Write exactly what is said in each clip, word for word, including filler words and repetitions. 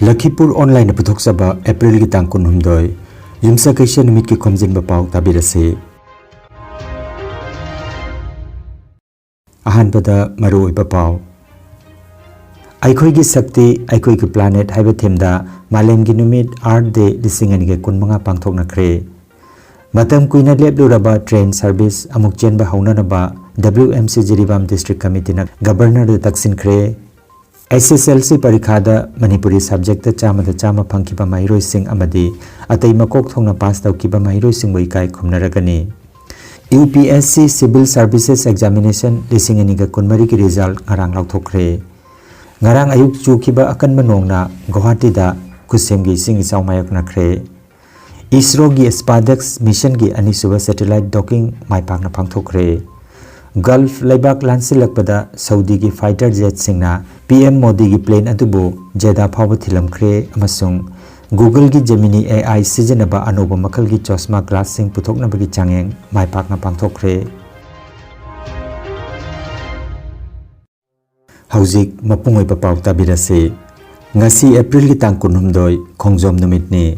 ꯂꯈꯤꯄꯨꯔ ꯑꯣꯟꯂꯥꯏꯟꯅ ꯄꯨꯊꯣꯛꯆꯕ ꯑꯦꯄ꯭ꯔꯤꯜꯒꯤ ꯇꯥꯡ ꯀꯨꯟꯍꯨꯝꯗꯣꯏ, ꯌꯨꯝꯁꯀꯩꯁ ꯅꯨꯃꯤꯠꯀꯤ ꯈꯣꯝꯖꯤꯟꯕ ꯄꯥꯎ ꯇꯥꯕꯤꯔꯁꯤ꯫ ꯑꯍꯥꯟꯕꯗ ꯃꯔꯨꯑꯣꯏꯕ ꯄꯥꯎ꯫ ꯑꯩꯈꯣꯏꯒꯤ ꯁꯛꯇꯤ, ꯑꯩꯈꯣꯏꯒꯤ ꯄ꯭ꯂꯥꯅꯦꯠ ꯍꯥꯏꯕ ꯊꯤꯝꯗ ꯃꯥꯂꯦꯝꯒꯤ ꯅꯨꯃꯤꯠ ꯑꯥꯔꯊ ꯗꯦ ꯂꯤꯁꯤꯡ ꯑꯅꯤꯒ ꯀꯨꯟꯃꯉꯥ ꯄꯥꯡꯊꯣꯛꯅꯈ꯭ꯔꯦ꯫ ꯃꯇꯝ ꯀꯨꯏꯅ ꯂꯦꯞꯂꯨꯔꯕ ꯇ꯭ꯔꯦꯟ ꯁꯔꯚꯤꯁ ꯑꯃꯨꯛ ꯆꯦꯟꯕ ꯍꯧꯅꯅꯕ W M C Jiribam district ꯀꯃꯤꯇꯤꯅ ꯒꯕꯔꯅꯔꯗ ꯇꯛꯁꯤꯟꯈ꯭ꯔꯦ꯫ ꯑꯦꯁ ꯑꯦꯁ ꯑꯦꯜ ꯁꯤ ꯄꯔꯤꯈꯥꯗ ꯃꯅꯤꯄꯨꯔꯤ ꯁꯕꯖꯦꯛꯇ ꯆꯥꯝꯃꯗ ꯆꯥꯝꯃ ꯐꯪꯈꯤꯕ ꯃꯍꯩꯔꯣꯏꯁꯤꯡ ꯑꯃꯗꯤ ꯑꯇꯩ ꯃꯀꯣꯛ ꯊꯣꯡꯅ ꯄꯥꯁ ꯇꯧꯈꯤꯕ ꯃꯍꯩꯔꯣꯏꯁꯤꯡꯕꯨ ꯏꯀꯥꯏ ꯈꯨꯝꯅꯔꯒꯅꯤ꯫ U P S C Civil Services Examination ꯂꯤꯁꯤꯡ ꯑꯅꯤꯒ ꯀꯨꯟꯃꯔꯤꯒꯤ ꯔꯤꯖꯜ ꯉꯔꯥꯡ ꯂꯥꯎꯊꯣꯛꯈ꯭ꯔꯦ꯫ ꯉꯔꯥꯡ ꯑꯌꯨꯛ ꯆꯨꯈꯤꯕ ꯑꯀꯟꯕ ꯅꯣꯡꯅ ꯒꯨꯋꯥꯍꯥꯇꯤꯗ ꯈꯨꯠꯁꯦꯝꯒꯤ ꯏꯁꯤꯡ ꯏꯆꯥꯎ ꯃꯥꯌꯣꯛꯅꯈ꯭ꯔꯦ꯫ ꯏꯁꯔꯣꯒꯤ ꯁ꯭ꯄꯥꯗꯦꯛꯁ ꯃꯤꯁꯟꯒꯤ ꯑꯅꯤꯁꯨꯕ ꯁꯦꯇꯦꯂꯥꯏꯠ ꯗꯣꯀꯤꯡ ꯃꯥꯏ ꯄꯥꯛꯅ ꯄꯥꯡꯊꯣꯛꯈ꯭ꯔꯦ꯫ ꯒꯜꯐ ꯂꯩꯕꯥꯛ ꯂꯥꯟꯁꯤꯜꯂꯛꯄꯗ ꯁꯧꯗꯤꯒꯤ ꯐꯥꯏꯇꯔ ꯖꯦꯠꯁꯤꯡꯅ ꯄꯤ ꯑꯦꯝ ꯃꯣꯗꯤꯒꯤ ꯄ꯭ꯂꯦꯟ ꯑꯗꯨꯕꯨ ꯖꯦꯗꯥ ꯐꯥꯎꯕ ꯊꯤꯜꯂꯝꯈ꯭ꯔꯦ ꯑꯃꯁꯨꯡ ꯒꯨꯒꯜꯒꯤ ꯖꯦꯃꯤꯅꯤ ꯑꯦ ꯑꯥꯏ ꯁꯤꯖꯤꯟꯅꯕ ꯑꯅꯧꯕ ꯃꯈꯜꯒꯤ ꯆꯣꯁꯃꯥ ꯒ꯭ꯂꯥꯁꯁꯤꯡ ꯄꯨꯊꯣꯛꯅꯕꯒꯤ ꯆꯥꯡꯌꯦꯡ ꯃꯥꯏ ꯄꯥꯛꯅ ꯄꯥꯡꯊꯣꯛꯈ꯭ꯔꯦ꯫ ꯍꯧꯖꯤꯛ ꯃꯄꯨꯡ ꯑꯣꯏꯕ ꯄꯥꯎ ꯇꯥꯕꯤꯔꯁꯤ꯫ ꯉꯁꯤ ꯑꯦꯄ꯭ꯔꯤꯜꯒꯤ ꯇꯥꯡ ꯀꯨꯟꯍꯨꯝꯗꯣꯏ, ꯈꯣꯡꯖꯣꯝ ꯅꯨꯃꯤꯠꯅꯤ꯫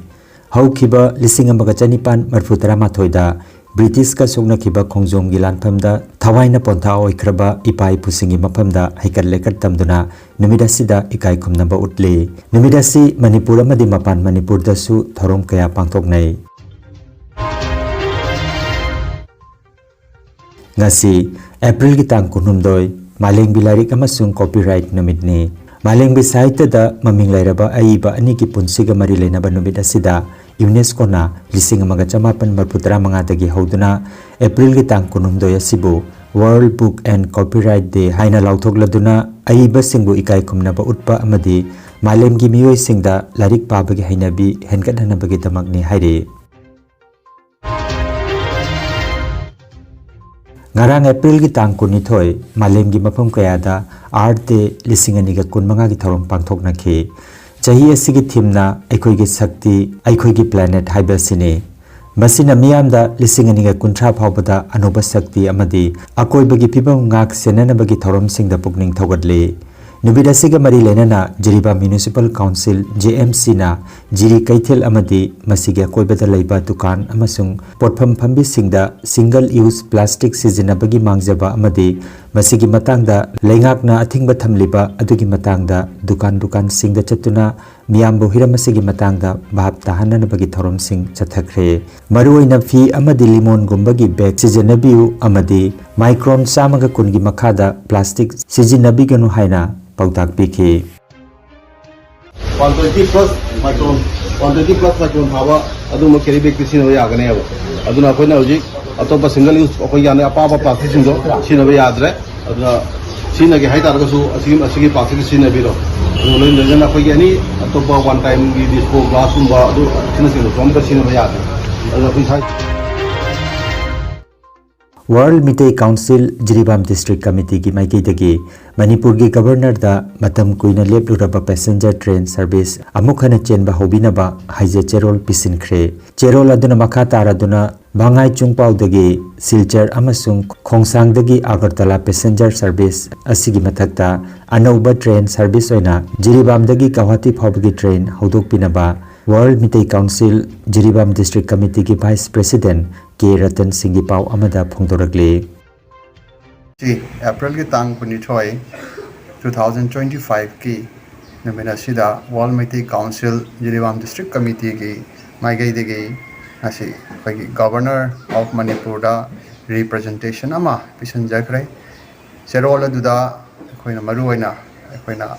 ꯍꯧꯈꯤꯕ ꯂꯤꯁꯤꯡ ꯑꯃꯒ ꯆꯅꯤꯄꯥꯟ ꯃꯔꯤꯐꯨ ꯇꯔꯥꯃꯥꯊꯣꯏꯗ ꯕ꯭ꯔꯤꯇꯤꯁꯀ ꯁꯣꯛꯅꯈꯤꯕ ꯈꯣꯡꯖꯣꯝꯒꯤ ꯂꯥꯟꯐꯝꯗ ꯊꯋꯥꯏꯅ ꯄꯣꯟꯊꯥ ꯑꯣꯏꯈ꯭ꯔꯕ ꯏꯄꯥ ꯏꯄꯨꯁꯤꯡꯒꯤ ꯃꯐꯝꯗ ꯍꯩꯀꯠ ꯂꯩꯀꯠ ꯇꯝꯗꯨꯅ ꯅꯨꯃꯤꯠ ꯑꯁꯤꯗ ꯏꯀꯥꯏ ꯈꯨꯝꯅꯕ ꯎꯠꯂꯤ꯫ ꯅꯨꯃꯤꯠ ꯑꯁꯤ ꯃꯅꯤꯄꯨꯔ ꯑꯃꯗꯤ ꯃꯄꯥꯟ ꯃꯅꯤꯄꯨꯔꯗꯁꯨ ꯊꯧꯔꯝ ꯀꯌꯥ ꯄꯥꯡꯊꯣꯛꯅꯩ꯫ ꯉꯁꯤ ꯑꯦꯄ꯭ꯔꯤꯜꯒꯤ ꯇꯥꯡ ꯀꯨꯟꯍꯨꯝꯗꯣꯏ, ꯃꯥꯂꯦꯝꯒꯤ ꯂꯥꯏꯔꯤꯛ ꯑꯃꯁꯨꯡ ꯀꯣꯄꯤꯔꯥꯏꯠ ꯅꯨꯃꯤꯠꯅꯤ꯫ ꯃꯥꯂꯦꯝꯒꯤ ꯁꯥꯍꯤꯇ꯭ꯌꯗ ꯃꯃꯤꯡ ꯂꯩꯔꯕ ꯑꯏꯕ ꯑꯅꯤꯒꯤ ꯄꯨꯟꯁꯤꯒ ꯃꯔꯤ ꯂꯩꯅꯕ ꯅꯨꯃꯤꯠ ꯑꯁꯤꯗ ꯌꯨꯅꯦꯁꯀꯣꯅ ꯂꯤꯁꯤꯡ ꯑꯃꯒ ꯆꯃꯥꯄꯟ ꯃꯔꯤꯐꯨ ꯇꯔꯥꯃꯉꯥꯗꯒꯤ ꯍꯧꯗꯨꯅ ꯑꯦꯄ꯭ꯔꯤꯜꯒꯤ ꯇꯥꯡ ꯀꯨꯟꯍꯨꯝꯗꯣꯏ ꯑꯁꯤꯕꯨ World Book and Copyright Day ꯍꯥꯏꯅ ꯂꯥꯎꯊꯣꯛꯂꯗꯨꯅ ꯑꯏꯕꯁꯤꯡꯕꯨ ꯏꯀꯥꯏ ꯈꯨꯝꯅꯕ ꯎꯠꯄ ꯑꯃꯗꯤ ꯃꯥꯂꯦꯝꯒꯤ ꯃꯤꯑꯣꯏꯁꯤꯡꯗ ꯂꯥꯏꯔꯤꯛ ꯄꯥꯕꯒꯤ ꯍꯩꯅꯕꯤ ꯍꯦꯟꯒꯠꯍꯟꯅꯕꯒꯤꯗꯃꯛꯅꯤ ꯍꯥꯏꯔꯤ꯫ ꯉꯔꯥꯡ ꯑꯦꯄ꯭ꯔꯤꯜꯒꯤ ꯇꯥꯡ ꯀꯨꯟꯅꯤꯊꯣꯏ, ꯃꯥꯂꯦꯝꯒꯤ ꯃꯐꯝ ꯀꯌꯥꯗ ꯑꯥꯔꯊ ꯗꯦ ꯂꯤꯁꯤꯡ ꯑꯅꯤꯒ ꯀꯨꯟꯃꯉꯥꯒꯤ ꯊꯧꯔꯝ ꯄꯥꯡꯊꯣꯛꯅꯈꯤ꯫ ꯆꯍꯤ ꯑꯁꯤꯒꯤ ꯊꯤꯝꯅ ꯑꯩꯈꯣꯏꯒꯤ ꯁꯛꯇꯤ, ꯑꯩꯈꯣꯏꯒꯤ ꯄ꯭ꯂꯥꯅꯦꯠ ꯍꯥꯏꯕ ꯑꯁꯤꯅꯤ꯫ ꯃꯁꯤꯅ ꯃꯤꯌꯥꯝꯗ ꯂꯤꯁꯤꯡ ꯑꯅꯤꯒ ꯀꯨꯟꯊ꯭ꯔꯥ ꯐꯥꯎꯕꯗ ꯑꯅꯧꯕ ꯁꯛꯇꯤ ꯑꯃꯗꯤ ꯑꯀꯣꯏꯕꯒꯤ ꯐꯤꯕꯝ ꯉꯥꯛ ꯁꯦꯟꯅꯅꯕꯒꯤ ꯊꯧꯔꯝꯁꯤꯡꯗ ꯄꯨꯛꯅꯤꯡ ꯊꯧꯒꯠꯂꯤ꯫ ꯅꯨꯃꯤꯠ ꯑꯁꯤꯒ ꯃꯔꯤ ꯂꯩꯅꯅ Jiribam municipal council, J M ꯁꯤꯅ ꯖꯤꯔꯤ ꯀꯩꯊꯦꯜ ꯑꯃꯗꯤ ꯃꯁꯤꯒꯤ ꯑꯀꯣꯏꯕꯗ ꯂꯩꯕ ꯗꯨꯀꯥꯟ ꯑꯃꯁꯨꯡ ꯄꯣꯠꯐꯝ ꯐꯝꯕꯤꯁꯤꯡꯗ single use plastic ꯁꯤꯖꯤꯟꯅꯕꯒꯤ ꯃꯥꯡꯖꯕ ꯑꯃꯗꯤ ꯃꯁꯤꯒꯤ ꯃꯇꯥꯡꯗ ꯂꯩꯉꯥꯛꯅ ꯑꯊꯤꯡꯕ ꯊꯝꯂꯤꯕ ꯑꯗꯨꯒꯤ ꯃꯇꯥꯡꯗ ꯗꯨꯀꯥꯟ ꯗꯨꯀꯥꯟꯁꯤꯡꯗ ꯆꯠꯇꯨꯅ ꯃꯤꯌꯥꯝꯕꯨ ꯍꯤꯔꯝ ꯑꯁꯤꯒꯤ ꯃꯇꯥꯡꯗ ꯚꯥꯞ ꯇꯥꯍꯟꯅꯅꯕꯒꯤ ꯊꯧꯔꯝꯁꯤꯡ ꯆꯠꯊꯈ꯭ꯔꯦ꯫ ꯃꯔꯨꯑꯣꯏꯅ ꯐꯤ ꯑꯃꯗꯤ ꯂꯤꯃꯣꯟꯒꯨꯝꯕꯒꯤ bag ꯁꯤꯖꯤꯟꯅꯕꯤꯌꯨ ꯑꯃꯗꯤ micron ꯆꯥꯝꯃꯒ ꯀꯨꯟꯒꯤ ꯃꯈꯥꯗ plastic ꯁꯤꯖꯤꯟꯅꯕꯤꯒꯅꯨ ꯍꯥꯏꯅ ꯄꯥꯎꯇꯥꯛ ꯄꯤꯈꯤ꯫ One twenty plus micron one twenty plus micron ꯊꯥꯕ ꯑꯗꯨꯒꯨꯝꯕ carry bagꯇꯤ ꯁꯤꯖꯤꯟꯅꯕ ꯌꯥꯒꯅꯦꯕ꯫ ꯑꯗꯨꯅ ꯑꯩꯈꯣꯏꯅ ꯍꯧꯖꯤꯛ ꯑꯇꯣꯞꯄ single use ꯑꯩꯈꯣꯏ ꯌꯥꯅ ꯑꯄꯥꯕ plasticꯁꯤꯡꯗꯣ ꯁꯤꯖꯤꯟꯅꯕ ꯌꯥꯗ꯭ꯔꯦ꯫ ꯑꯗꯨꯅ ꯁꯤꯖꯤꯟꯅꯒꯦ ꯍꯥꯏꯇꯥꯔꯒꯁꯨ ꯑꯁꯤꯒꯤ ꯑꯁꯤꯒꯤ plasticꯁꯤ ꯁꯤꯖꯤꯟꯅꯕꯤꯔꯣ꯫ ꯑꯗꯨꯒ ꯂꯣꯏ ꯂꯣꯏꯅꯅ ꯑꯩꯈꯣꯏꯒꯤ ꯑꯦꯅꯤ ꯑꯇꯣꯞꯄ one timeꯒꯤ dispo glassꯀꯨꯝꯕ ꯑꯗꯨ ꯑꯁꯤꯅꯆꯤꯡꯕꯁꯨ ꯑꯝꯇ ꯁꯤꯖꯤꯟꯅꯕ ꯌꯥꯗ꯭ꯔꯦ꯫ ꯑꯗꯨꯅ ꯑꯩꯈꯣꯏ ꯏꯁꯥ World Meitei council Jiribam district ꯀꯃꯤꯇꯤꯒꯤ ꯃꯥꯏꯀꯩꯗꯒꯤ ꯃꯅꯤꯄꯨꯔꯒꯤ ꯒꯕꯔꯅꯔꯗ ꯃꯇꯝ ꯀꯨꯏꯅ ꯂꯦꯞꯂꯨꯔꯕ passenger train service ꯑꯃꯨꯛ ꯍꯟꯅ ꯆꯦꯟꯕ ꯍꯧꯕꯤꯅꯕ ꯍꯥꯏꯖ ꯆꯦꯔꯣꯜ ꯄꯤꯁꯤꯟꯈ꯭ꯔꯦ꯫ ꯆꯦꯔꯣꯜ ꯑꯗꯨꯅ ꯃꯈꯥ ꯇꯥꯔꯗꯨꯅ ꯚꯉꯥꯏ ꯆꯨꯡꯄꯥꯎꯗꯒꯤ ꯁꯤꯜꯆꯔ ꯑꯃꯁꯨꯡ ꯈꯣꯡꯁꯥꯡꯗꯒꯤ ꯑꯒꯔꯇꯂꯥ passenger service ꯑꯁꯤꯒꯤ ꯃꯊꯛꯇ ꯑꯅꯧꯕ train service ꯑꯣꯏꯅ ꯖꯤꯔꯤꯕꯥꯝꯗꯒꯤ ꯒꯧꯍꯥꯇꯤ ꯐꯥꯎꯕꯒꯤ train ꯍꯧꯗꯣꯛꯄꯤꯅꯕ World Meitei council Jiribam district ꯀꯃꯤꯇꯤꯒꯤ vice president ꯀꯦ ꯔꯇꯟ ꯁꯤꯡꯒꯤ ꯄꯥꯎ ꯑꯃꯗ ꯐꯣꯡꯗꯣꯔꯛꯂꯤ꯫ ꯁꯤ ꯑꯦꯄ꯭ꯔꯤꯜꯒꯤ ꯇꯥꯡ ꯀꯨꯟꯅꯤꯊꯣꯏ, two thousand twenty fiveꯀꯤ ꯅꯨꯃꯤꯠ ꯑꯁꯤꯗ World Meitei council Jiribam district ꯀꯃꯤꯇꯤꯒꯤ ꯃꯥꯏꯀꯩꯗꯒꯤ ꯉꯁꯤ ꯑꯩꯈꯣꯏꯒꯤ Governor of ꯃꯅꯤꯄꯨꯔꯗ representation ꯑꯃ ꯄꯤꯁꯤꯟꯖꯈ꯭ꯔꯦ꯫ ꯆꯦꯔꯣꯜ ꯑꯗꯨꯗ ꯑꯩꯈꯣꯏꯅ ꯃꯔꯨꯑꯣꯏꯅ ꯑꯩꯈꯣꯏꯅ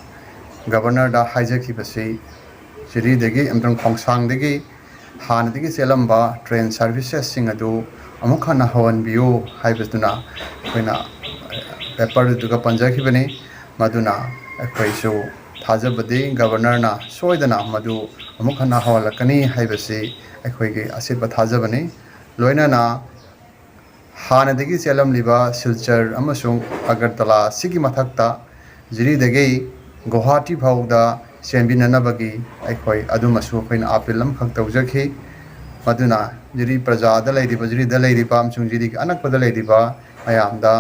ꯒꯕꯔꯅꯔꯗ ꯍꯥꯏꯖꯈꯤꯕꯁꯤ ꯖꯤꯔꯤꯗꯒꯤ ꯑꯃꯁꯨꯡ ꯈꯣꯡꯁꯥꯡꯗꯒꯤ ꯍꯥꯟꯅꯗꯒꯤ ꯆꯦꯜꯂꯝꯕ train servicesꯁꯤꯡ ꯑꯗꯨ ꯑꯃꯨꯛ ꯍꯟꯅ ꯍꯧꯍꯟꯕꯤꯌꯨ ꯍꯥꯏꯕꯗꯨꯅ ꯑꯩꯈꯣꯏꯅ ꯄꯦꯄꯔꯗꯨꯒ ꯄꯟꯖꯈꯤꯕꯅꯤ꯫ ꯃꯗꯨꯅ ꯑꯩꯈꯣꯏꯁꯨ ꯊꯥꯖꯕꯗꯤ ꯒꯕꯔꯅꯔꯅ ꯁꯣꯏꯗꯅ ꯃꯗꯨ ꯑꯃꯨꯛ ꯍꯟꯅ ꯍꯧꯍꯜꯂꯛꯀꯅꯤ ꯍꯥꯏꯕꯁꯤ ꯑꯩꯈꯣꯏꯒꯤ ꯑꯆꯦꯠꯄ ꯊꯥꯖꯕꯅꯤ꯫ ꯂꯣꯏꯅꯅ ꯍꯥꯟꯅꯗꯒꯤ ꯆꯦꯜꯂꯝꯂꯤꯕ ꯁꯤꯜꯆꯔ ꯑꯃꯁꯨꯡ ꯑꯒꯔꯇꯂꯥ ꯑꯁꯤꯒꯤ ꯃꯊꯛꯇ ꯖꯤꯔꯤꯗꯒꯤ ꯒꯨꯋꯥꯍꯥꯇꯤ ꯐꯥꯎꯗ ꯆꯦꯟꯕꯤꯅꯅꯕꯒꯤ ꯑꯩꯈꯣꯏ ꯑꯗꯨꯃꯁꯨ ꯑꯩꯈꯣꯏꯅ ꯑꯥꯄꯤꯜ ꯑꯃꯈꯛ ꯇꯧꯖꯈꯤ꯫ ꯃꯗꯨꯅ ꯖꯤꯔꯤ ꯄ꯭ꯔꯖꯥꯗ ꯂꯩꯔꯤꯕ, ꯖꯤꯔꯤꯗ ꯂꯩꯔꯤꯕ ꯑꯃꯁꯨꯡ ꯖꯤꯔꯤꯒꯤ ꯑꯅꯛꯄꯗ ꯂꯩꯔꯤꯕ ꯃꯌꯥꯝꯗ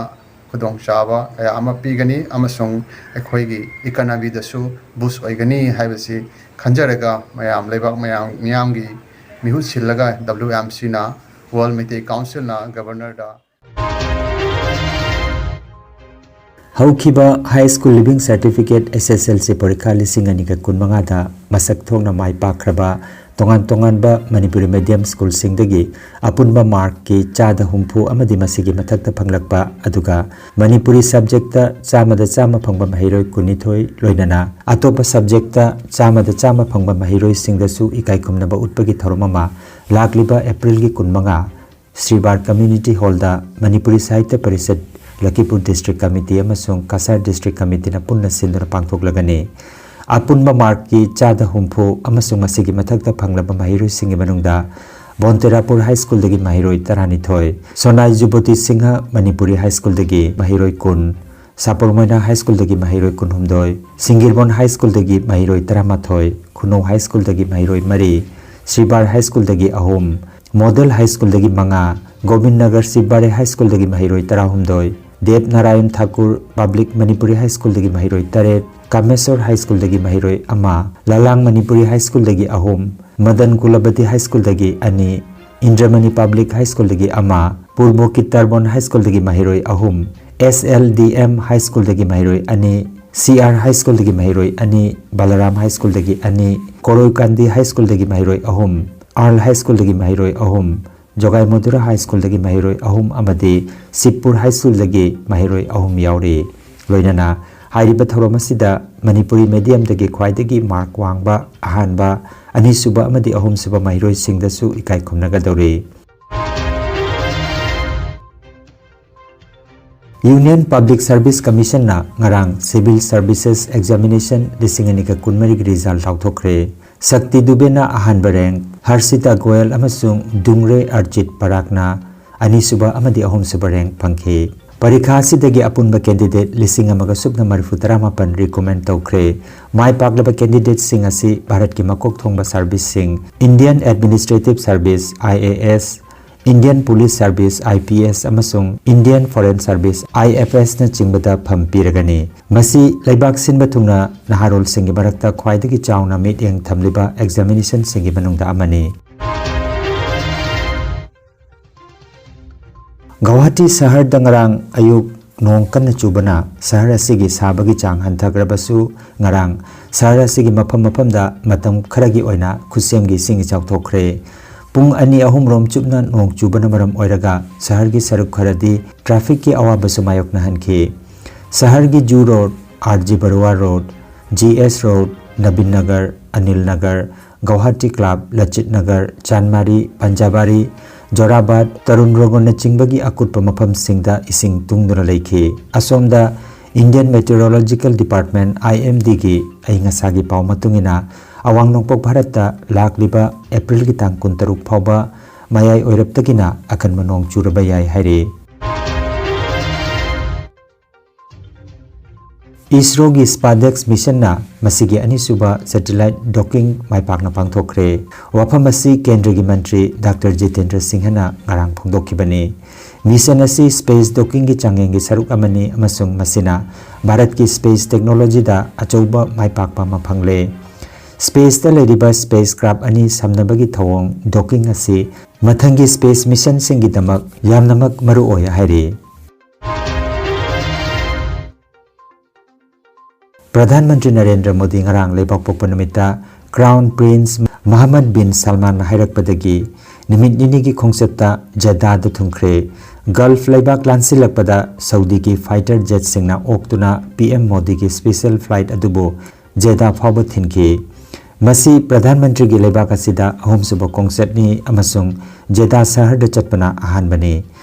ꯈꯨꯗꯣꯡꯆꯥꯕ ꯀꯌꯥ ꯑꯃ ꯄꯤꯒꯅꯤ ꯑꯃꯁꯨꯡ ꯑꯩꯈꯣꯏꯒꯤ ꯏꯀꯅꯃꯤꯗꯁꯨ ꯕꯨꯁ ꯑꯣꯏꯒꯅꯤ ꯍꯥꯏꯕꯁꯤ ꯈꯟꯖꯔꯒ ꯃꯌꯥꯝ, ꯂꯩꯕꯥꯛ ꯃꯌꯥꯝ, ꯃꯤꯌꯥꯝꯒꯤ ꯃꯤꯍꯨꯠ ꯁꯤꯜꯂꯒ W M Cꯅ, World Meitei Councilꯅ Governorꯗ ꯍꯧꯈꯤꯕ High School Leaving Certificate S S L C ꯄꯔꯤꯈꯥ ꯂꯤꯁꯤꯡ ꯑꯅꯤꯒ ꯀꯨꯟꯃꯉꯥꯗ ꯃꯁꯛ ꯊꯣꯛꯅ ꯃꯥꯏ ꯄꯥꯛꯈ꯭ꯔꯕ ꯇꯣꯉꯥꯟ ꯇꯣꯉꯥꯟꯕ ꯃꯅꯤꯄꯨꯔꯤ medium schoolꯁꯤꯡꯗꯒꯤ ꯑꯄꯨꯟꯕ markꯀꯤ ꯆꯥꯗ ꯍꯨꯝꯐꯨ ꯑꯃꯗꯤ ꯃꯁꯤꯒꯤ ꯃꯊꯛꯇ ꯐꯪꯂꯛꯄ, ꯑꯗꯨꯒ ꯃꯅꯤꯄꯨꯔꯤ subjectꯇ ꯆꯥꯝꯃꯗ ꯆꯥꯝꯃ ꯐꯪꯕ ꯃꯍꯩꯔꯣꯏ ꯀꯨꯟꯅꯤꯊꯣꯏ, ꯂꯣꯏꯅꯅ ꯑꯇꯣꯞꯄ subjectꯇ ꯆꯥꯝꯃꯗ ꯆꯥꯝꯃ ꯐꯪꯕ ꯃꯍꯩꯔꯣꯏꯁꯤꯡꯗꯁꯨ ꯏꯀꯥꯏ ꯈꯨꯝꯅꯕ ꯎꯠꯄꯒꯤ ꯊꯧꯔꯝ ꯑꯃ ꯂꯥꯛꯂꯤꯕ Aprilꯒꯤ ꯀꯨꯟꯃꯉꯥ ꯁ꯭ꯔꯤꯕꯥꯔ Community Hallꯗ ꯃꯅꯤꯄꯨꯔꯤ ꯁꯥꯍꯤꯇ꯭ꯌ ꯄꯔꯤꯁꯠ, ꯂꯈꯤꯄꯨꯔ District Committee ꯑꯃꯁꯨꯡ ꯀꯁꯥꯔ District Committeeꯅ ꯄꯨꯟꯅ ꯁꯤꯟꯗꯨꯅ ꯄꯥꯡꯊꯣꯛꯂꯒꯅꯤ꯫ ꯑꯄꯨꯟꯕ markꯀꯤ ꯆꯥꯗ ꯍꯨꯝꯐꯨ ꯑꯃꯁꯨꯡ ꯃꯁꯤꯒꯤ ꯃꯊꯛꯇ ꯐꯪꯂꯕ ꯃꯍꯩꯔꯣꯏꯁꯤꯡꯒꯤ ꯃꯅꯨꯡꯗ ꯕꯣꯟꯇꯦꯔꯥꯄꯨꯔ High Schoolꯗꯒꯤ ꯃꯍꯩꯔꯣꯏ ꯇꯔꯥꯅꯤꯊꯣꯏ, ꯁꯣꯅꯥꯏ ꯖꯨꯕꯣꯇꯤ ꯁꯤꯡꯍ ꯃꯅꯤꯄꯨꯔꯤ High Schoolꯗꯒꯤ ꯃꯍꯩꯔꯣꯏ ꯀꯨꯟ, ꯁꯥꯄꯨꯔ ꯃꯣꯏꯅꯥ High Schoolꯗꯒꯤ ꯃꯍꯩꯔꯣꯏ ꯀꯨꯟꯍꯨꯝꯗꯣꯏ, ꯁꯤꯡꯒꯤꯔꯕꯣꯟ High Schoolꯗꯒꯤ ꯃꯍꯩꯔꯣꯏ ꯇꯔꯥꯃꯥꯊꯣꯏ, ꯈꯨꯅꯧ High Schoolꯗꯒꯤ ꯃꯍꯩꯔꯣꯏ ꯃꯔꯤ, ꯁ꯭ꯔꯤꯕꯥꯔ High Schoolꯗꯒꯤ ꯑꯍꯨꯝ, Model High Schoolꯗꯒꯤ ꯃꯉꯥ, ꯒꯣꯕꯤꯟ ꯅꯒꯔ ꯁꯤꯕꯥꯔꯦ High Schoolꯗꯒꯤ ꯃꯍꯩꯔꯣꯏ ꯇꯔꯥꯍꯨꯝꯗꯣꯏ, ꯗꯦꯕ Narayan Thakur Public Manipuri High Schoolꯗꯒꯤ ꯃꯍꯩꯔꯣꯏ ꯇꯔꯦꯠ, ꯀꯥꯃꯦꯁꯣꯔ High Schoolꯗꯒꯤ ꯃꯍꯩꯔꯣꯏ ꯑꯃ, ꯂꯂꯥꯡ Manipuri High Schoolꯗꯒꯤ ꯑꯍꯨꯝ, ꯃꯗꯟ ꯀꯨꯂꯕꯇꯤ High Schoolꯗꯒꯤ ꯑꯅꯤ, ꯏꯟꯗ꯭ꯔꯃꯅꯤ Public High Schoolꯗꯒꯤ ꯑꯃ, ꯄꯨꯔꯕꯣ ꯀꯤꯠꯇꯥꯔꯕꯣꯟ High Schoolꯗꯒꯤ ꯃꯍꯩꯔꯣꯏ ꯑꯍꯨꯝ, S L D M High Schoolꯗꯒꯤ ꯃꯍꯩꯔꯣꯏ ꯑꯅꯤ, C R High Schoolꯗꯒꯤ ꯃꯍꯩꯔꯣꯏ ꯑꯅꯤ, ꯕꯂꯔꯥꯝ High Schoolꯗꯒꯤ ꯑꯅꯤ, ꯀꯣꯔꯣꯏꯀꯥꯟꯗꯤ High Schoolꯗꯒꯤ ꯃꯍꯩꯔꯣꯏ ꯑꯍꯨꯝ, ꯑꯥꯔꯜ High Schoolꯗꯒꯤ ꯃꯍꯩꯔꯣꯏ ꯑꯍꯨꯝ, ꯖꯣꯒꯥꯏ ꯃꯣꯗꯨꯔꯥ High Schoolꯗꯒꯤ ꯃꯍꯩꯔꯣꯏ ꯑꯍꯨꯝ ꯑꯃꯗꯤ ꯁꯤꯕꯄꯨꯔ High Schoolꯗꯒꯤ ꯃꯍꯩꯔꯣꯏ ꯑꯍꯨꯝ ꯌꯥꯎꯔꯤ꯫ ꯂꯣꯏꯅꯅ ꯍꯥꯏꯔꯤꯕ ꯊꯧꯔꯝ ꯑꯁꯤꯗ ꯃꯅꯤꯄꯨꯔꯤ mediumꯗꯒꯤ ꯈ꯭ꯋꯥꯏꯗꯒꯤ mark ꯋꯥꯡꯕ ꯑꯍꯥꯟꯕ, ꯑꯅꯤꯁꯨꯕ ꯑꯃꯗꯤ ꯑꯍꯨꯝꯁꯨꯕ ꯃꯍꯩꯔꯣꯏꯁꯤꯡꯗꯁꯨ ꯏꯀꯥꯏ ꯈꯨꯝꯅꯒꯗꯧꯔꯤ꯫ Union Public Service Commissionꯅ ꯉꯔꯥꯡ Civil Services Examination ꯂꯤꯁꯤꯡ ꯑꯅꯤꯒ ꯀꯨꯟꯃꯔꯤꯒꯤ result ꯂꯥꯎꯊꯣꯛꯈ꯭ꯔꯦ꯫ ꯁꯛꯇꯤ ꯗꯨꯕꯦꯅ ꯑꯍꯥꯟꯕ rank, ꯍꯔꯁꯤꯇꯥ ꯒꯣꯌꯜ ꯑꯃꯁꯨꯡ ꯗꯨꯡꯔꯦ ꯑꯔꯖꯤꯠ ꯄꯔꯥꯛꯅ ꯑꯅꯤꯁꯨꯕ ꯑꯃꯗꯤ ꯑꯍꯨꯝꯁꯨꯕ rank ꯐꯪꯈꯤ꯫ ꯄꯔꯤꯈꯥ ꯑꯁꯤꯗꯒꯤ ꯑꯄꯨꯟꯕ candidate ꯂꯤꯁꯤꯡ ꯑꯃꯒ ꯁꯨꯞꯅ ꯃꯔꯤꯐꯨ ꯇꯔꯥꯃꯥꯄꯟ recommend ꯇꯧꯈ꯭ꯔꯦ꯫ ꯃꯥꯏ ꯄꯥꯛꯂꯕ candidateꯁꯤꯡ ꯑꯁꯤ ꯚꯥꯔꯠꯀꯤ ꯃꯀꯣꯛ ꯊꯣꯡꯕ serviceꯁꯤꯡ, Indian Administrative Service, I A S, Indian Police Service, I P S, ꯑꯃꯁꯨꯡ Indian Foreign Service, I F S ꯅꯆꯤꯡꯕꯗ ꯐꯝ ꯄꯤꯔꯒꯅꯤ꯫ ꯃꯁꯤ ꯂꯩꯕꯥꯛ ꯁꯤꯟꯕ ꯊꯨꯡꯅ ꯅꯍꯥꯔꯣꯜꯁꯤꯡꯒꯤ ꯃꯔꯛꯇ ꯈ꯭ꯋꯥꯏꯗꯒꯤ ꯆꯥꯎꯅ ꯃꯤꯠꯌꯦꯡ ꯊꯝꯂꯤꯕ ꯑꯦꯛꯖꯥꯃꯤꯅꯦꯁꯟꯁꯤꯡꯒꯤ ꯃꯅꯨꯡꯗ ꯑꯃꯅꯤ꯫ ꯒꯧꯍꯥꯇꯤ ꯁꯍꯔꯗ ꯉꯔꯥꯡ ꯑꯌꯨꯛ ꯅꯣꯡ ꯀꯟꯅ ꯆꯨꯕꯅ ꯁꯍꯔ ꯑꯁꯤꯒꯤ ꯁꯥꯕꯒꯤ ꯆꯥꯡ ꯍꯟꯊꯈ꯭ꯔꯕꯁꯨ, ꯉꯔꯥꯡ ꯁꯍꯔ ꯑꯁꯤꯒꯤ ꯃꯐꯝ ꯃꯐꯝꯗ ꯃꯇꯝ ꯈꯔꯒꯤ ꯑꯣꯏꯅ ꯈꯨꯠꯁꯦꯝꯒꯤ ꯏꯁꯤꯡ ꯏꯆꯥꯎ ꯊꯣꯛꯈ꯭ꯔꯦ꯫ ꯄꯨꯡ ꯑꯅꯤ ꯑꯍꯨꯝ ꯔꯣꯝ ꯆꯨꯞꯅ ꯅꯣꯡ ꯆꯨꯕꯅ ꯃꯔꯝ ꯑꯣꯏꯔꯒ ꯁꯍꯔꯒꯤ ꯁꯔꯨꯛ ꯈꯔꯗꯤ ꯇ꯭ꯔꯥꯐꯤꯛꯀꯤ ꯑꯋꯥꯕꯁꯨ ꯃꯥꯌꯣꯛꯅꯍꯟꯈꯤ꯫ ꯁꯍꯔꯒꯤ zoo road, R G Barua road, G S road, Nabin Nagar, Anil Nagar, Guwahati club, Lachit Nagar, Chandmari, Panjabari, Jorabat, ꯇꯔꯨꯟ ꯔꯣꯒꯣꯟꯅꯆꯤꯡꯕꯒꯤ ꯑꯀꯨꯠꯄ ꯃꯐꯝꯁꯤꯡꯗ ꯏꯁꯤꯡ ꯇꯨꯡꯗꯨꯅ ꯂꯩꯈꯤ꯫ ꯑꯁꯣꯝꯗ Indian Meteorological Department, I M D ꯒꯤ ꯑꯏꯪ ꯑꯁꯥꯒꯤ ꯄꯥꯎ ꯃꯇꯨꯡ ꯏꯟꯅ, ꯑꯋꯥꯡ ꯅꯣꯡꯄꯣꯛ ꯚꯥꯔꯠꯇ ꯂꯥꯛꯂꯤꯕ ꯑꯦꯄ꯭ꯔꯤꯜꯒꯤ ꯇꯥꯡ ꯀꯨꯟꯇꯔꯨꯛ ꯐꯥꯎꯕ ꯃꯌꯥꯏ ꯑꯣꯏꯔꯞꯇꯒꯤꯅ ꯑꯀꯟꯕ ꯅꯣꯡ ꯆꯨꯔꯕ ꯌꯥꯏ ꯍꯥꯏꯔꯤ꯫ ꯏꯁꯔꯣꯒꯤ ꯁ꯭ꯄꯥꯗꯦꯛꯁ ꯃꯤꯁꯟꯅ ꯃꯁꯤꯒꯤ ꯑꯅꯤꯁꯨꯕ ꯁꯦꯇꯤꯂꯥꯏꯠ ꯗꯣꯀꯤꯡ ꯃꯥꯏ ꯄꯥꯛꯅ ꯄꯥꯡꯊꯣꯛꯈ꯭ꯔꯦ꯫ ꯋꯥꯐꯝ ꯑꯁꯤ ꯀꯦꯟꯗ꯭ꯔꯒꯤ ꯃꯟꯇ꯭ꯔꯤ ꯗꯥꯛꯇꯔ ꯖꯤꯇꯦꯟꯗ꯭ꯔ ꯁꯤꯡꯍꯅ ꯉꯔꯥꯡ ꯐꯣꯡꯗꯣꯛꯈꯤꯕꯅꯤ꯫ ꯃꯤꯁꯟ ꯑꯁꯤ ꯁ꯭ꯄꯦꯁ ꯗꯣꯀꯤꯡꯒꯤ ꯆꯥꯡꯌꯦꯡꯒꯤ ꯁꯔꯨꯛ ꯑꯃꯅꯤ ꯑꯃꯁꯨꯡ ꯃꯁꯤꯅ ꯚꯥꯔꯠꯀꯤ ꯁ꯭ꯄꯦꯁ ꯇꯦꯛꯅꯣꯂꯣꯖꯤꯗ ꯑꯆꯧꯕ ꯃꯥꯏ ꯄꯥꯛꯄ ꯑꯃ ꯐꯪꯂꯦ꯫ ꯁ꯭ꯄꯦꯁꯇ ꯂꯩꯔꯤꯕ ꯁ꯭ꯄꯦꯁ ꯀ꯭ꯔꯥꯐ ꯑꯅꯤ ꯁꯝꯅꯕꯒꯤ ꯊꯧꯑꯣꯡ ꯗꯣꯀꯤꯡ ꯑꯁꯤ ꯃꯊꯪꯒꯤ ꯁ꯭ꯄꯦꯁ ꯃꯤꯁꯟꯁꯤꯡꯒꯤꯗꯃꯛ ꯌꯥꯝꯅꯃꯛ ꯃꯔꯨꯑꯣꯏ ꯍꯥꯏꯔꯤ꯫ ꯄ꯭ꯔꯙꯥꯟ ꯃꯟꯇ꯭ꯔꯤ ꯅꯔꯦꯟꯗ꯭ꯔ ꯃꯣꯗꯤ ꯉꯔꯥꯡ ꯂꯩꯕꯥꯛꯄꯣꯛꯄ ꯅꯨꯃꯤꯠꯇ ꯀ꯭ꯔꯥꯎꯟ ꯄ꯭ꯔꯤꯟꯁ ꯃꯍꯃꯗ ꯕꯤꯟ ꯁꯜꯃꯥꯟꯅ ꯍꯥꯏꯔꯛꯄꯗꯒꯤ ꯅꯨꯃꯤꯠ ꯅꯤꯅꯤꯒꯤ ꯈꯣꯡꯆꯠꯇ ꯖꯦꯗꯥꯗ ꯊꯨꯡꯈ꯭ꯔꯦ꯫ ꯒꯜꯐ ꯂꯩꯕꯥꯛ ꯂꯥꯟꯁꯤꯜꯂꯛꯄꯗ ꯁꯧꯗꯤꯒꯤ ꯐꯥꯏꯇꯔ ꯖꯦꯠꯁꯤꯡꯅ ꯑꯣꯛꯇꯨꯅ ꯄꯤ ꯑꯦꯝ ꯃꯣꯗꯤꯒꯤ ꯁ꯭ꯄꯦꯁꯦꯜ ꯐ꯭ꯂꯥꯏꯠ ꯑꯗꯨꯕꯨ ꯖꯦꯗꯥ ꯐꯥꯎꯕ ꯊꯤꯟꯈꯤ꯫ ꯃꯁꯤ ꯄ꯭ꯔꯙꯥꯟ ꯃꯟꯇ꯭ꯔꯤꯒꯤ ꯂꯩꯕꯥꯛ ꯑꯁꯤꯗ ꯑꯍꯨꯝꯁꯨꯕ ꯈꯣꯡꯆꯠꯅꯤ ꯑꯃꯁꯨꯡ ꯖꯦꯗꯥ ꯁꯍꯔꯗ ꯆꯠꯄꯅ ꯑꯍꯥꯟꯕꯅꯤ꯫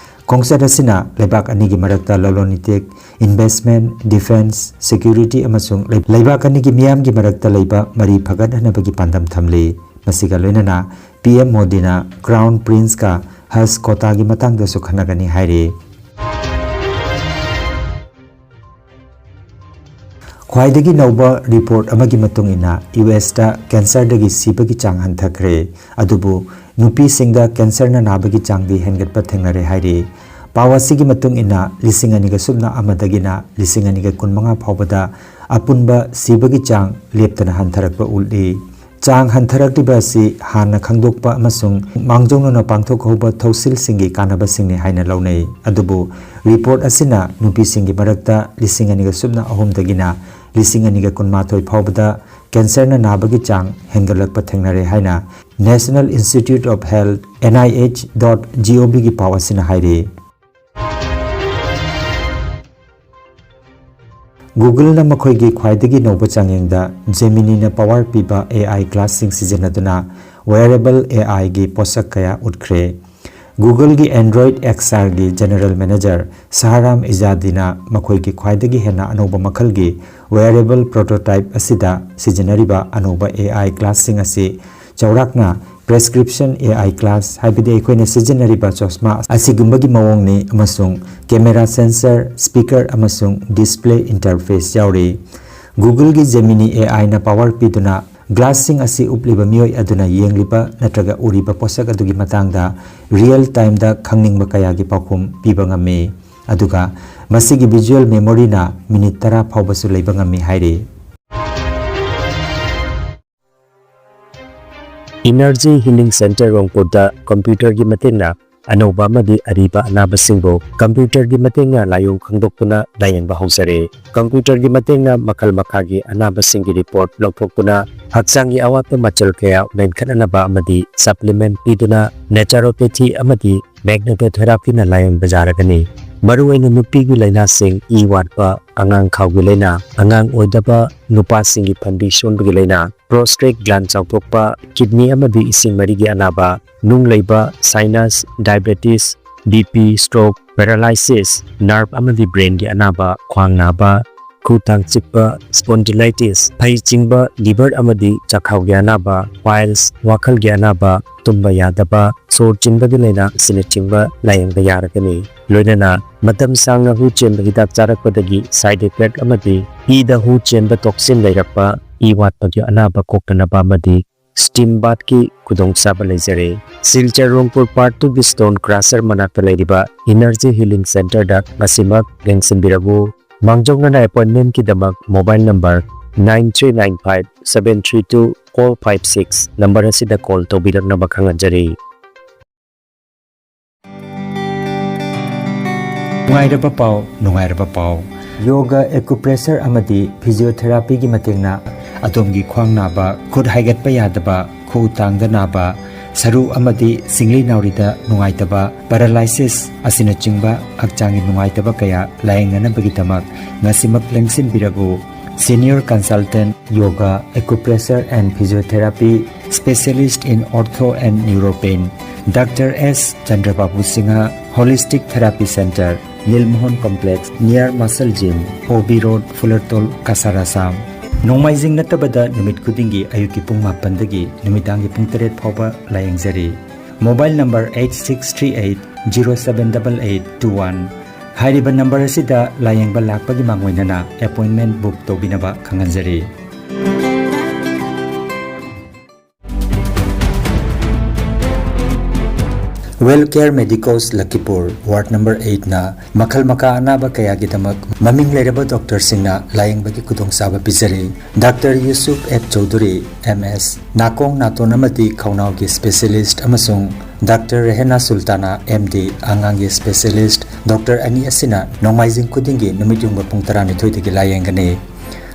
ꯈꯣꯡꯆꯠ ꯑꯁꯤꯅ ꯂꯩꯕꯥꯛ ꯑꯅꯤꯒꯤ ꯃꯔꯛꯇ ꯂꯂꯣꯟ ꯏꯇꯤꯛ, ꯏꯟꯚꯦꯁ꯭ꯠꯃꯦꯟꯠ, ꯗꯤꯐꯦꯟꯁ, ꯁꯦꯀ꯭ꯌꯨꯔꯤꯇꯤ ꯑꯃꯁꯨꯡ ꯂꯩ-, ꯂꯩꯕꯥꯛ ꯑꯅꯤꯒꯤ ꯃꯤꯌꯥꯝꯒꯤ ꯃꯔꯛꯇ ꯂꯩꯕ ꯃꯔꯤ ꯐꯒꯠꯍꯟꯅꯕꯒꯤ ꯄꯥꯟꯗꯝ ꯊꯝꯂꯤ꯫ ꯃꯁꯤꯒ ꯂꯣꯏꯅꯅ ꯄꯤ ꯑꯦꯝ ꯃꯣꯗꯤꯅ ꯀ꯭ꯔꯥꯎꯟ ꯄ꯭ꯔꯤꯟꯁꯀ ꯍꯖ ꯀꯣꯇꯥꯒꯤ ꯃꯇꯥꯡꯗꯁꯨ ꯈꯟꯅꯒꯅꯤ ꯍꯥꯏꯔꯤ꯫ ꯈ꯭ꯋꯥꯏꯗꯒꯤ ꯅꯧꯕ ꯔꯤꯄꯣꯔꯠ ꯑꯃꯒꯤ ꯃꯇꯨꯡ ꯏꯟꯅ, ꯌꯨ ꯑꯦꯁꯇ ꯀꯦꯟꯁꯔꯗꯒꯤ ꯁꯤꯕꯒꯤ ꯆꯥꯡ ꯍꯟꯊꯈ꯭ꯔꯦ꯫ ꯑꯗꯨꯕꯨ ꯅꯨꯄꯤꯁꯤꯡꯗ ꯀꯦꯟꯁꯔꯅ ꯅꯥꯕꯒꯤ ꯆꯥꯡꯗꯤ ꯍꯦꯟꯒꯠꯄ ꯊꯦꯡꯅꯔꯦ ꯍꯥꯏꯔꯤ꯫ ꯄꯥꯎ ꯑꯁꯤꯒꯤ ꯃꯇꯨꯡ ꯏꯟꯅ, ꯂꯤꯁꯤꯡ ꯑꯅꯤꯒ ꯁꯨꯞꯅ ꯑꯃꯗꯒꯤꯅ ꯂꯤꯁꯤꯡ ꯑꯅꯤꯒ ꯀꯨꯟꯃꯉꯥ ꯐꯥꯎꯕꯗ ꯑꯄꯨꯟꯕ ꯁꯤꯕꯒꯤ ꯆꯥꯡ ꯂꯦꯞꯇꯅ ꯍꯟꯊꯔꯛꯄ ꯎꯠꯂꯤ꯫ ꯆꯥꯡ ꯍꯟꯊꯔꯛꯂꯤꯕ ꯑꯁꯤ ꯍꯥꯟꯅ ꯈꯪꯗꯣꯛꯄ ꯑꯃꯁꯨꯡ ꯃꯥꯡꯖꯧꯅꯅ ꯄꯥꯡꯊꯣꯛꯍꯧꯕ ꯊꯧꯁꯤꯜꯁꯤꯡꯒꯤ ꯀꯥꯟꯅꯕꯁꯤꯡꯅꯤ ꯍꯥꯏꯅ ꯂꯧꯅꯩ꯫ ꯑꯗꯨꯕꯨ ꯔꯤꯄꯣꯔꯠ ꯑꯁꯤꯅ ꯅꯨꯄꯤꯁꯤꯡꯒꯤ ꯃꯔꯛꯇ ꯂꯤꯁꯤꯡ ꯑꯅꯤꯒ ꯁꯨꯞꯅ ꯑꯍꯨꯝꯗꯒꯤꯅ ꯂꯤꯁꯤꯡ ꯑꯅꯤꯒ ꯀꯨꯟꯃꯥꯊꯣꯏ ꯐꯥꯎꯕꯗ ꯀꯦꯟꯁꯔꯅ ꯅꯥꯕꯒꯤ ꯆꯥꯡ ꯍꯦꯟꯒꯠꯂꯛꯄ ꯊꯦꯡꯅꯔꯦ ꯍꯥꯏꯅ National Institute of Health, N I H dot G O V ꯒꯤ ꯄꯥꯎ ꯑꯁꯤꯅ ꯍꯥꯏꯔꯤ꯫ Googleꯅ ꯃꯈꯣꯏꯒꯤ ꯈ꯭ꯋꯥꯏꯗꯒꯤ ꯅꯧꯕ ꯆꯥꯡꯌꯦꯡꯗ Geminiꯅ power ꯄꯤꯕ A I glassꯁꯤꯡ ꯁꯤꯖꯤꯟꯅꯗꯨꯅ wearable A Iꯒꯤ ꯄꯣꯠꯁꯛ ꯀꯌꯥ ꯎꯠꯈ꯭ꯔꯦ꯫ Googleꯒꯤ Android X Rꯒꯤ General Manager ꯁꯍꯔꯥꯝ ꯏꯖꯥꯗꯤꯅ ꯃꯈꯣꯏꯒꯤ ꯈ꯭ꯋꯥꯏꯗꯒꯤ ꯍꯦꯟꯅ ꯑꯅꯧꯕ ꯃꯈꯜꯒꯤ wearable prototype ꯑꯁꯤꯗ ꯁꯤꯖꯤꯟꯅꯔꯤꯕ ꯑꯅꯧꯕ A I glassꯁꯤꯡ ꯑꯁꯤ ꯆꯥꯎꯔꯥꯛꯅ prescription A I glass, ꯍꯥꯏꯕꯗꯤ ꯑꯩꯈꯣꯏꯅ ꯁꯤꯖꯤꯟꯅꯔꯤꯕ ꯆꯣꯁꯃꯥ ꯑꯁꯤꯒꯨꯝꯕꯒꯤ ꯃꯑꯣꯡꯅꯤ, ꯑꯃꯁꯨꯡ camera sensor, speaker ꯑꯃꯁꯨꯡ display interface ꯌꯥꯎꯔꯤ꯫ Googleꯒꯤ Gemini A Iꯅ power ꯄꯤꯗꯨꯅ glassꯁꯤꯡ ꯑꯁꯤ ꯎꯞꯂꯤꯕ ꯃꯤꯑꯣꯏ ꯑꯗꯨꯅ ꯌꯦꯡꯂꯤꯕ ꯅꯠꯇ꯭ꯔꯒ ꯎꯔꯤꯕ ꯄꯣꯠꯁꯛ ꯑꯗꯨꯒꯤ ꯃꯇꯥꯡꯗ real timeꯗ ꯈꯪꯅꯤꯡꯕ ꯀꯌꯥꯒꯤ ꯄꯥꯎꯈꯨꯝ ꯄꯤꯕ ꯉꯝꯃꯤ꯫ ꯑꯗꯨꯒ ꯃꯁꯤꯒꯤ visual memoryꯅ minute ꯇꯔꯥ ꯐꯥꯎꯕꯁꯨ ꯂꯩꯕ ꯉꯝꯃꯤ ꯍꯥꯏꯔꯤ꯫ Energy Healing Center ꯔꯣꯡꯄꯨꯔꯗ computerꯒꯤ ꯃꯇꯦꯡꯅ ꯑꯅꯧꯕ ꯑꯃꯗꯤ ꯑꯔꯤꯕ ꯑꯅꯥꯕꯁꯤꯡꯕꯨ computerꯒꯤ ꯃꯇꯦꯡꯅ ꯂꯥꯏꯑꯣꯡ ꯈꯪꯗꯣꯛꯇꯨꯅ ꯂꯥꯌꯦꯡꯕ ꯍꯧꯖꯔꯦ꯫ Computerꯒꯤ ꯃꯇꯦꯡꯅ ꯃꯈꯜ ꯃꯈꯥꯒꯤ ꯑꯅꯥꯕꯁꯤꯡꯒꯤ report ꯂꯧꯊꯣꯛꯇꯨꯅ ꯍꯛꯆꯥꯡꯒꯤ ꯑꯋꯥꯠꯄ ꯃꯆꯜ ꯀꯌꯥ ꯃꯦꯟꯈꯠꯅꯅꯕ ꯑꯃꯗꯤ supplement ꯄꯤꯗꯨꯅ naturopathy ꯑꯃꯗꯤ magnetotherapyꯅ ꯂꯥꯌꯦꯡꯕ ꯌꯥꯔꯒꯅꯤ꯫ ꯃꯔꯨꯑꯣꯏꯅ ꯅꯨꯄꯤꯒꯤ ꯂꯥꯏꯅꯥꯁꯤꯡ, ꯏ ꯋꯥꯠꯄ, ꯑꯉꯥꯡ ꯈꯥꯎꯒꯤ ꯂꯥꯏꯅꯥ, ꯑꯉꯥꯡ ꯑꯣꯏꯗꯕ, ꯅꯨꯄꯥꯁꯤꯡꯒꯤ ꯐꯟꯕꯤ ꯁꯣꯟꯕꯒꯤ ꯂꯥꯏꯅꯥ, prostate gland ꯆꯥꯎꯊꯣꯛꯄ, kidney ꯑꯃꯗꯤ ꯏꯁꯤꯡ ꯃꯔꯤꯒꯤ ꯑꯅꯥꯕ, ꯅꯨꯡ ꯂꯩꯕ, sinus, diabetes, B P, stroke, paralysis, nerve ꯑꯃꯗꯤ brainꯒꯤ ꯑꯅꯥꯕ, ꯈ꯭ꯋꯥꯡ ꯅꯥꯕ, ꯈꯨ ꯊꯥꯡ ꯆꯤꯛꯄ, spondylitis, ꯐꯩ ꯆꯤꯡꯕ, liver ꯑꯃꯗꯤ ꯆꯥꯛꯈꯥꯎꯒꯤ ꯑꯅꯥꯕ, piles, ꯋꯥꯈꯜꯒꯤ ꯑꯅꯥꯕ, ꯇꯨꯝꯕ ꯌꯥꯗꯕ, ꯁꯣꯔ ꯆꯤꯟꯕꯒꯤ ꯂꯥꯏꯅꯥ ꯑꯁꯤꯅꯆꯤꯡꯕ ꯂꯥꯌꯦꯡꯕ ꯌꯥꯔꯒꯅꯤ꯫ ꯂꯣꯏꯅꯅ ꯃꯇꯝ ꯁꯥꯡꯅ ꯍꯨ ꯆꯦꯟꯕ ꯍꯤꯗꯥꯛ ꯆꯥꯔꯛꯄꯗꯒꯤ side effect ꯑꯃꯗꯤ ꯏꯗ ꯍꯨ ꯆꯦꯟꯕ toxin ꯂꯩꯔꯛꯄ, ꯏ ꯋꯥꯠꯄꯒꯤ ꯑꯅꯥꯕ ꯀꯣꯛꯇꯅꯕ ꯑꯃꯗꯤ steam bathꯀꯤ ꯈꯨꯗꯣꯡꯆꯥꯕ ꯂꯩꯖꯔꯦ꯫ ꯁꯤꯜꯆꯔ ꯔꯣꯡꯄꯨꯔ Part Twoꯒꯤ stone crusher ꯃꯅꯥꯛꯇ ꯂꯩꯔꯤꯕ Energy Healing Centreꯗ ꯉꯁꯤꯃꯛ ꯂꯦꯡꯁꯤꯟꯕꯤꯔꯛꯎ꯫ ꯃꯥꯡꯖꯧꯅꯅ appointmentꯀꯤꯗꯃꯛ mobile number nine three nine five seven three two four five six number ꯑꯁꯤꯗ call ꯇꯧꯕꯤꯔꯛꯅꯕ ꯈꯪꯍꯟꯖꯔꯤ꯫ ꯅꯨꯡꯉꯥꯏꯔꯕ ꯄꯥꯎ, ꯅꯨꯡꯉꯥꯏꯔꯕ ꯄꯥꯎ꯫ ꯌꯣꯒ, acupressure ꯑꯃꯗꯤ physiotherapyꯒꯤ ꯃꯇꯦꯡꯅ ꯑꯗꯣꯝꯒꯤ ꯈ꯭ꯋꯥꯡ ꯅꯥꯕ, ꯈꯨꯠ ꯍꯥꯏꯒꯠꯄ ꯌꯥꯗꯕ, ꯈꯨꯎ ꯇꯥꯡꯗ ꯅꯥꯕ, ꯁꯔꯨ ꯑꯃꯗꯤ ꯁꯤꯡꯂꯤ ꯅꯥꯎꯔꯤꯗ ꯅꯨꯡꯉꯥꯏꯇꯕ, paralysis ꯑꯁꯤꯅꯆꯤꯡꯕ ꯍꯛꯆꯥꯡꯒꯤ ꯅꯨꯡꯉꯥꯏꯇꯕ ꯀꯌꯥ ꯂꯥꯌꯦꯡꯅꯅꯕꯒꯤꯗꯃꯛ ꯉꯁꯤꯃꯛ ꯂꯦꯡꯁꯤꯟꯕꯤꯔꯒꯨ꯫ Senior Consultant Yoga, Acupressure and Physiotherapy, Specialist in Ortho and Neuropain, Doctor S ꯆꯟꯗ꯭ꯔꯕꯥꯕꯨ Singh, Holistic Therapy Center, ꯅꯤꯜꯃꯣꯍꯟ Complex, near Muscle Gym, O B Road, ꯐꯨꯂꯔꯇꯣꯜ, Cachar, Assam. ꯅꯣꯡꯃꯥꯏꯖꯤꯡ ꯅꯠꯇꯕꯗ ꯅꯨꯃꯤꯠ ꯈꯨꯗꯤꯡꯒꯤ ꯑꯌꯨꯛꯀꯤ ꯄꯨꯡ ꯃꯥꯄꯟꯗꯒꯤ ꯅꯨꯃꯤꯗꯥꯡꯒꯤ ꯄꯨꯡ ꯇꯔꯦꯠ ꯐꯥꯎꯕ ꯂꯥꯌꯦꯡꯖꯔꯤ꯫ Mobile number eight six three eight zero seven double eight two one꯫ ꯍꯥꯏꯔꯤꯕ number ꯑꯁꯤꯗ ꯂꯥꯌꯦꯡꯕ ꯂꯥꯛꯄꯒꯤ ꯃꯥꯡꯑꯣꯏꯅꯅ appointment book ꯇꯧꯕꯤꯅꯕ ꯈꯪꯍꯟꯖꯔꯤ꯫ Well Care Medicos Lakhipur, Ward number eightꯅ ꯃꯈꯜ ꯃꯈꯥ ꯑꯅꯥꯕ ꯀꯌꯥꯒꯤꯗꯃꯛ ꯃꯃꯤꯡ ꯂꯩꯔꯕ doctorꯁꯤꯡꯅ ꯂꯥꯌꯦꯡꯕꯒꯤ ꯈꯨꯗꯣꯡꯆꯥꯕ ꯄꯤꯖꯔꯤ꯫ Doctor Yusuf F Chaudhary, M S, ꯅꯥꯀꯣꯡ, ꯅꯥꯇꯣꯟ ꯑꯃꯗꯤ ꯈꯧꯅꯥꯎꯒꯤ specialist, ꯑꯃꯁꯨꯡ Doctor Rehena Sultana, M D, ꯑꯉꯥꯡꯒꯤ specialist꯫ Doctor ꯑꯅꯤ ꯑꯁꯤꯅ ꯅꯣꯡꯃꯥꯏꯖꯤꯡ ꯈꯨꯗꯤꯡꯒꯤ ꯅꯨꯃꯤꯠ ꯌꯨꯡꯕ ꯄꯨꯡ ꯇꯔꯥꯅꯤꯊꯣꯏꯗꯒꯤ ꯂꯥꯌꯦꯡꯒꯅꯤ꯫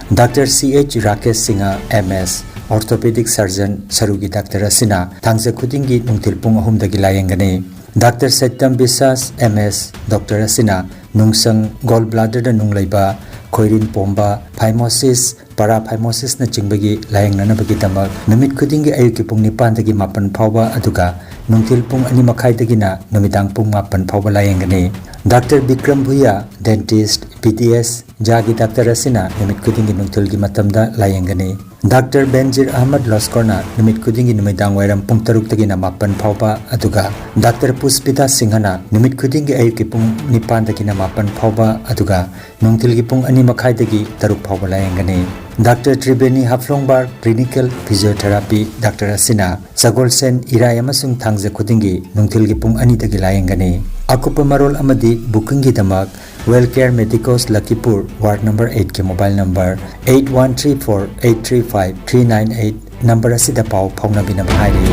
Doctor C H Rakesh Singha, M S, orthopedic surgeon, ꯁꯔꯨꯒꯤ doctor ꯑꯁꯤꯅ ꯊꯥꯡꯖ ꯈꯨꯗꯤꯡꯒꯤ ꯅꯨꯡꯊꯤꯜ ꯄꯨꯡ ꯑꯍꯨꯝꯗꯒꯤ ꯂꯥꯌꯦꯡꯒꯅꯤ꯫ Doctor Satyam Biswas, M S, doctor ꯑꯁꯤꯅ ꯅꯨꯡꯁꯪ, gall bladderꯗ ꯅꯨꯡ ꯂꯩꯕ, ꯈꯣꯏꯔꯤꯟ ꯄꯣꯝꯕ, phimosis, paraphimosisꯅꯆꯤꯡꯕꯒꯤ ꯂꯥꯌꯦꯡꯅꯅꯕꯒꯤꯗꯃꯛ ꯅꯨꯃꯤꯠ ꯈꯨꯗꯤꯡꯒꯤ ꯑꯌꯨꯛꯀꯤ ꯄꯨꯡ ꯅꯤꯄꯥꯟꯗꯒꯤ ꯃꯥꯄꯟ ꯐꯥꯎꯕ, ꯑꯗꯨꯒ ꯅꯨꯡꯊꯤꯜ ꯄꯨꯡ ꯑꯅꯤ ꯃꯈꯥꯏꯗꯒꯤꯅ ꯅꯨꯃꯤꯗꯥꯡ ꯄꯨꯡ ꯃꯥꯄꯟ ꯐꯥꯎꯕ ꯂꯥꯌꯦꯡꯒꯅꯤ꯫ Doctor Bikram Bhuya, dentist, P D S, ꯖꯥꯒꯤ doctor ꯑꯁꯤꯅ ꯅꯨꯃꯤꯠ ꯈꯨꯗꯤꯡꯒꯤ ꯅꯨꯡꯊꯤꯜꯒꯤ ꯃꯇꯝꯗ ꯂꯥꯌꯦꯡꯒꯅꯤ꯫ Doctor Benjir Ahmed Loskorꯅ ꯅꯨꯃꯤꯠ ꯈꯨꯗꯤꯡꯒꯤ ꯅꯨꯃꯤꯗꯥꯡ ꯋꯥꯏꯔꯝ ꯄꯨꯡ ꯇꯔꯨꯛꯇꯒꯤꯅ ꯃꯥꯄꯟ ꯐꯥꯎꯕ, ꯑꯗꯨꯒ Doctor Puspita Singhꯅ ꯅꯨꯃꯤꯠ ꯈꯨꯗꯤꯡꯒꯤ ꯑꯌꯨꯛꯀꯤ ꯄꯨꯡ ꯅꯤꯄꯥꯟꯗꯒꯤꯅ ꯃꯥꯄꯟ ꯐꯥꯎꯕ, ꯑꯗꯨꯒ ꯅꯨꯡꯊꯤꯜꯒꯤ ꯄꯨꯡ ꯑꯅꯤ ꯃꯈꯥꯏꯗꯒꯤ ꯇꯔꯨꯛ ꯐꯥꯎꯕ ꯂꯥꯌꯦꯡꯒꯅꯤ꯫ Doctor Triveni ꯍꯥꯐ꯭ꯂꯣꯡꯕꯥꯔ clinical physiotherapy doctor ꯑꯁꯤꯅ ꯁꯒꯣꯜꯁꯦꯟ, ꯏꯔꯥꯏ ꯑꯃꯁꯨꯡ ꯊꯥꯡꯖ ꯈꯨꯗꯤꯡꯒꯤ ꯅꯨꯡꯊꯤꯜꯒꯤ ꯄꯨꯡ ꯑꯅꯤꯗꯒꯤ ꯂꯥꯌꯦꯡꯒꯅꯤ꯫ ꯑꯀꯨꯞꯄ ꯃꯔꯣꯜ ꯑꯃꯗꯤ ꯕꯨꯀꯤꯡꯒꯤꯗꯃꯛ Well Care Medicos Lakhipur, ward number eight ꯀꯤ mobile number eight one three four eight three five three nine eight number ꯑꯁꯤꯗ ꯄꯥꯎ ꯐꯥꯎꯅꯕꯤꯅꯕ ꯍꯥꯏꯔꯤ꯫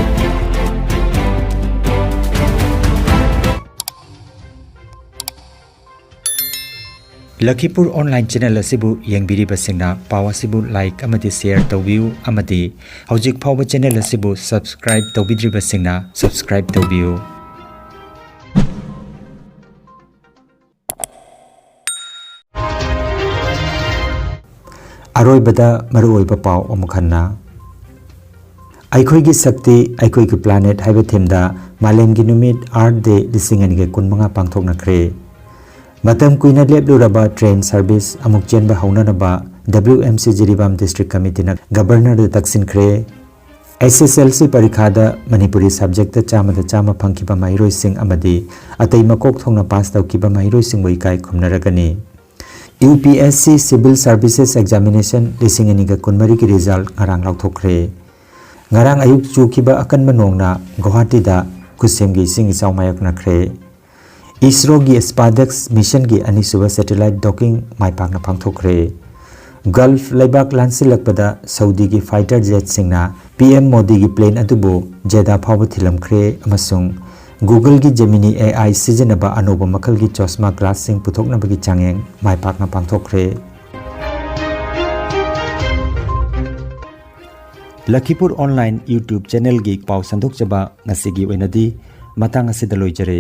ꯂꯈꯤꯄꯨꯔ online channel ꯑꯁꯤꯕꯨ ꯌꯦꯡꯕꯤꯔꯤꯕꯁꯤꯡꯅ ꯄꯥꯎ ꯑꯁꯤꯕꯨ like ꯑꯃꯗꯤ share ꯇꯧꯕꯤꯌꯨ, ꯑꯃꯗꯤ ꯍꯧꯖꯤꯛ ꯐꯥꯎꯕ channel ꯑꯁꯤꯕꯨ subscribe ꯇꯧꯕꯤꯗ꯭ꯔꯤꯕꯁꯤꯡꯅ subscribe ꯇꯧꯕꯤꯌꯨ꯫ ꯑꯔꯣꯏꯕꯗ ꯃꯔꯨꯑꯣꯏꯕ ꯄꯥꯎ ꯑꯃꯨꯛ ꯍꯟꯅ꯫ ꯑꯩꯈꯣꯏꯒꯤ ꯁꯛꯇꯤ, ꯑꯩꯈꯣꯏꯒꯤ planet ꯍꯥꯏꯕ themeꯗ ꯃꯥꯂꯦꯝꯒꯤ ꯅꯨꯃꯤꯠ Earth Day ꯂꯤꯁꯤꯡ ꯑꯅꯤꯒ ꯀꯨꯟꯃꯉꯥ ꯄꯥꯡꯊꯣꯛꯅꯈ꯭ꯔꯦ꯫ ꯃꯇꯝ ꯀꯨꯏꯅ ꯂꯦꯞꯂꯨꯔꯕ train service ꯑꯃꯨꯛ ꯆꯦꯟꯕ ꯍꯧꯅꯅꯕ W M C Jiribam District Committeeꯅ Governorꯗ ꯇꯛꯁꯤꯟꯈ꯭ꯔꯦ꯫ S S L C ꯄꯔꯤꯈꯥꯗ Manipuri subjectꯇ ꯆꯥꯝꯃꯗ ꯆꯥꯝꯃ ꯐꯪꯈꯤꯕ ꯃꯍꯩꯔꯣꯏꯁꯤꯡ ꯑꯃꯗꯤ ꯑꯇꯩ ꯃꯀꯣꯛ ꯊꯣꯡꯅ pass ꯇꯧꯈꯤꯕ ꯃꯍꯩꯔꯣꯏꯁꯤꯡꯕꯨ ꯏꯀꯥꯏ ꯈꯨꯝꯅꯔꯒꯅꯤ꯫ U P S C Civil Services Examination ꯂꯤꯁꯤꯡ ꯑꯅꯤꯒ ꯀꯨꯟꯃꯔꯤꯒꯤ result ꯉꯔꯥꯡ ꯂꯥꯎꯊꯣꯛꯈ꯭ꯔꯦ꯫ ꯉꯔꯥꯡ ꯑꯌꯨꯛ ꯆꯨꯈꯤꯕ ꯑꯀꯟꯕ ꯅꯣꯡꯅ ꯒꯨꯋꯥꯍꯥꯇꯤꯗ ꯈꯨꯠꯁꯦꯝꯒꯤ ꯏꯁꯤꯡ ꯏꯆꯥꯎ ꯃꯥꯌꯣꯛꯅꯈ꯭ꯔꯦ꯫ ISROꯒꯤ SpaDeX missionꯒꯤ ꯑꯅꯤꯁꯨꯕ satellite docking ꯃꯥꯏ ꯄꯥꯛꯅ ꯄꯥꯡꯊꯣꯛꯈ꯭ꯔꯦ꯫ Gulf ꯂꯩꯕꯥꯛ ꯂꯥꯟꯁꯤꯜꯂꯛꯄꯗ ꯁꯧꯗꯤꯒꯤ fighter jetꯁꯤꯡꯅ P M ꯃꯣꯗꯤꯒꯤ plane ꯑꯗꯨꯕꯨ ꯖꯦꯗꯥ ꯐꯥꯎꯕ ꯊꯤꯜꯂꯝꯈ꯭ꯔꯦ ꯑꯃꯁꯨꯡ Googleꯒꯤ Gemini A I ꯁꯤꯖꯤꯟꯅꯕ ꯑꯅꯧꯕ ꯃꯈꯜꯒꯤ ꯆꯣꯁꯃꯥ glassꯁꯤꯡ ꯄꯨꯊꯣꯛꯅꯕꯒꯤ ꯆꯥꯡꯌꯦꯡ ꯃꯥꯏ ꯄꯥꯛꯅ ꯄꯥꯡꯊꯣꯛꯈ꯭ꯔꯦ꯫ ꯂꯈꯤꯄꯨꯔ online YouTube channelꯒꯤ ꯄꯥꯎ ꯁꯟꯗꯣꯛꯆꯕ ꯉꯁꯤꯒꯤ ꯑꯣꯏꯅꯗꯤ ꯃꯇꯥꯡ ꯑꯁꯤꯗ ꯂꯣꯏꯖꯔꯦ꯫